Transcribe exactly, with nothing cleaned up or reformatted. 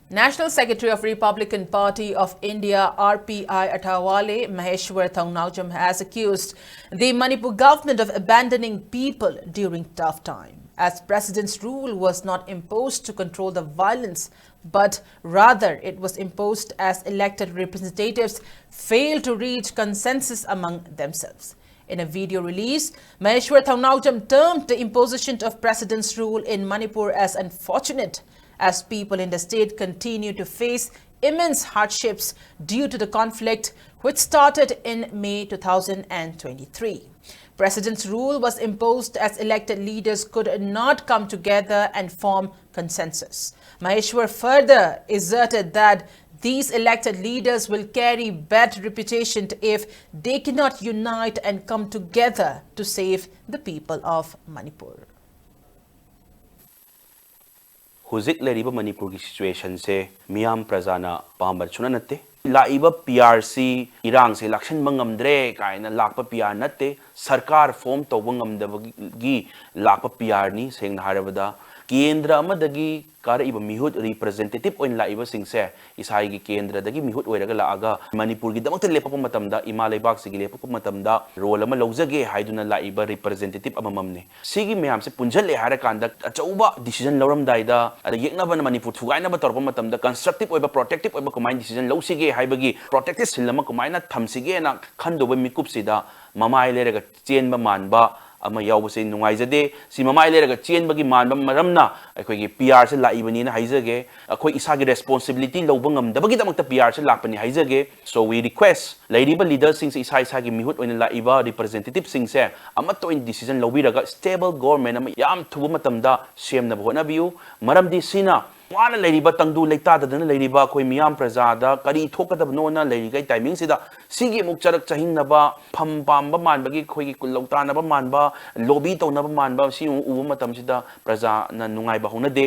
National Secretary of Republican Party of India, R P I Athawale, Maheshwar Thongnaojam, has accused the Manipur government of abandoning people during tough time, as president's rule was not imposed to control the violence, but rather it was imposed as elected representatives failed to reach consensus among themselves. In a video release, Maheshwar Thongnaojam termed the imposition of president's rule in Manipur as unfortunate, as people in the state continue to face immense hardships due to the conflict which started in May two thousand twenty-three. President's rule was imposed as elected leaders could not come together and form consensus. Maheshwar further asserted that these elected leaders will carry bad reputation if they cannot unite and come together to save the people of Manipur. ꯍꯧꯖꯤꯛ ꯂꯩꯔꯤꯕ ꯃꯅꯤꯄꯨꯔꯒꯤ ꯁꯤꯆꯨꯋꯦꯁꯟꯁꯦ ꯃꯤꯌꯥꯝ ꯄ꯭ꯔꯖꯥꯅ ꯄꯥꯝꯕ ꯁꯨꯡꯅ ꯅꯠꯇꯦ꯫ ꯂꯥꯛꯏꯕ ꯄꯤ ꯑꯥꯔꯁꯤ ꯏꯔꯥꯡꯁꯦ ꯂꯥꯛꯁꯟꯕ ꯉꯝꯗ꯭ꯔꯦ ꯀꯥꯏꯅ ꯂꯥꯛꯄ ꯄꯤ ꯑꯥꯔ ꯅꯠꯇꯦ, ꯁꯔꯀꯥꯔ ꯐꯣꯝ ꯇꯧꯕ ꯉꯝꯗꯕꯒꯤ ꯂꯥꯛꯄ ꯄꯤ ꯑꯥꯔꯅꯤ꯫ ꯁꯦꯡꯅ ꯍꯥꯏꯔꯕꯗ ꯀꯦꯟꯗ꯭ꯔ ꯑꯃꯗꯒꯤ ꯀꯥꯔꯛꯏꯕ ꯃꯤꯍꯨꯠ, ꯔꯤꯄ꯭ꯔꯖꯦꯟꯇꯦꯇꯤꯞ ꯑꯣꯏꯅ ꯂꯥꯛꯏꯕꯁꯤꯡꯁꯦ ꯏꯁꯥꯒꯤ ꯀꯦꯟꯗ꯭ꯔꯗꯒꯤ ꯃꯤꯍꯨꯠ ꯑꯣꯏꯔꯒ ꯂꯥꯛꯑꯒ ꯃꯅꯤꯄꯨꯔꯒꯤꯗꯃꯛꯇ ꯂꯦꯞꯄꯛꯄ ꯃꯇꯝꯗ, ꯏꯃꯥ ꯂꯩꯕꯥꯛꯁꯤꯒꯤ ꯂꯦꯞꯄꯛꯄ ꯃꯇꯝꯗ ꯔꯣꯜ ꯑꯃ ꯂꯧꯖꯒꯦ ꯍꯥꯏꯗꯨꯅ ꯂꯥꯛꯏꯕ ꯔꯤꯄ꯭ꯔꯖꯦꯟꯇꯦꯇꯤꯞ ꯑꯃꯃꯝꯅꯤ꯫ ꯁꯤꯒꯤ ꯃꯌꯥꯝꯁꯦ ꯄꯨꯟꯁꯤꯜꯂꯦ ꯍꯥꯏꯔꯀꯥꯟꯗ ꯑꯆꯧꯕ ꯗꯤꯁꯤꯖꯟ ꯂꯧꯔꯝꯗꯥꯏꯗ, ꯑꯗ ꯌꯦꯛꯅꯕꯅ ꯃꯅꯤꯄꯨꯔ ꯊꯨꯒꯥꯏꯅꯕ ꯇꯧꯔꯛꯄ ꯃꯇꯝꯗ ꯀꯟꯁꯇ꯭ꯔꯛꯇꯤꯞ ꯑꯣꯏꯕ, ꯄ꯭ꯔꯣꯇꯦꯛꯇꯤꯞ ꯑꯣꯏꯕ ꯀꯃꯥꯏꯅ ꯗꯤꯁꯤꯖꯟ ꯂꯧꯁꯤꯒꯦ ꯍꯥꯏꯕꯒꯤ ꯄ꯭ꯔꯣꯇꯦꯛꯇꯤꯞ ꯁꯤꯜ ꯑꯃ ꯀꯃꯥꯏꯅ ꯊꯝꯁꯤꯒꯦꯅ ꯈꯟꯗꯧꯕ ꯃꯤꯀꯨꯞꯁꯤꯗ ꯃꯃꯥꯏ ꯂꯩꯔꯒ ꯆꯦꯟꯕ ꯃꯥꯟꯕ ꯑꯃ ꯌꯥꯎꯕꯁꯦ ꯅꯨꯡꯉꯥꯏꯖꯗꯦ꯫ ꯁꯤ ꯃꯃꯥꯏ ꯂꯩꯔꯒ ꯆꯦꯟꯕꯒꯤ ꯃꯥꯟꯕ ꯃꯔꯝꯅ ꯑꯩꯈꯣꯏꯒꯤ ꯄꯤ ꯑꯥꯔꯁꯦ ꯂꯥꯛꯏꯕꯅꯤꯅ ꯍꯥꯏꯖꯒꯦ꯫ ꯑꯩꯈꯣꯏ ꯏꯁꯥꯒꯤ ꯔꯦꯁꯄꯣꯟꯁꯤꯕꯤꯂꯤꯇꯤ ꯂꯧꯕ ꯉꯝꯗꯕꯒꯤꯗꯃꯛꯇ ꯄꯤ ꯑꯥꯔꯁꯦ ꯂꯥꯛꯄꯅꯤ ꯍꯥꯏꯖꯒꯦ꯫ So we request ꯂꯩꯔꯤꯕ ꯂꯤꯗꯔꯁꯤꯡꯁꯦ, ꯏꯁꯥ ꯏꯁꯥꯒꯤ ꯃꯤꯍꯨꯠ ꯑꯣꯏꯅ ꯂꯥꯛꯏꯕ ꯔꯤꯄ꯭ꯔꯖꯦꯟꯇꯦꯇꯤꯞꯁꯤꯡꯁꯦ ꯑꯃꯠꯇ ꯑꯣꯏꯅ ꯗꯤꯁꯤꯖꯟ ꯂꯧꯕꯤꯔꯒ ꯁ꯭ꯇꯦꯕꯜ ꯒꯣꯔꯃꯦꯟ ꯑꯃ ꯌꯥꯝ ꯊꯨꯕ ꯃꯇꯝꯗ ꯁꯦꯝꯅꯕ ꯍꯣꯠꯅꯕꯤꯌꯨ꯫ ꯃꯔꯝꯗꯤ ꯁꯤꯅ ꯋꯥꯅ ꯂꯩꯔꯤꯕ ꯇꯪꯗꯨ ꯂꯩꯇꯥꯗꯗꯅ ꯂꯩꯔꯤꯕ ꯑꯩꯈꯣꯏ ꯃꯤꯌꯥꯝ ꯄ꯭ꯔꯖꯥꯗ ꯀꯔꯤ ꯊꯣꯛꯀꯗꯕꯅꯣꯅ ꯂꯩꯔꯤꯉꯩ ꯇꯥꯏꯃꯤꯡꯁꯤꯗ ꯁꯤꯒꯤ ꯑꯃꯨꯛ ꯆꯔꯛ ꯆꯍꯤꯡꯅꯕ, ꯐꯝ ꯄꯥꯝꯕ ꯃꯥꯟꯕꯒꯤ ꯑꯩꯈꯣꯏꯒꯤ ꯂꯧꯇꯥꯅꯕ ꯃꯥꯟꯕ, ꯂꯣꯕꯤ ꯇꯧꯅꯕ ꯃꯥꯟꯕ ꯁꯤ ꯑꯃꯨꯛ ꯎꯕ ꯃꯇꯝꯁꯤꯗ ꯄ꯭ꯔꯖꯥꯅ ꯅꯨꯡꯉꯥꯏꯕ ꯍꯧꯅꯗꯦ꯫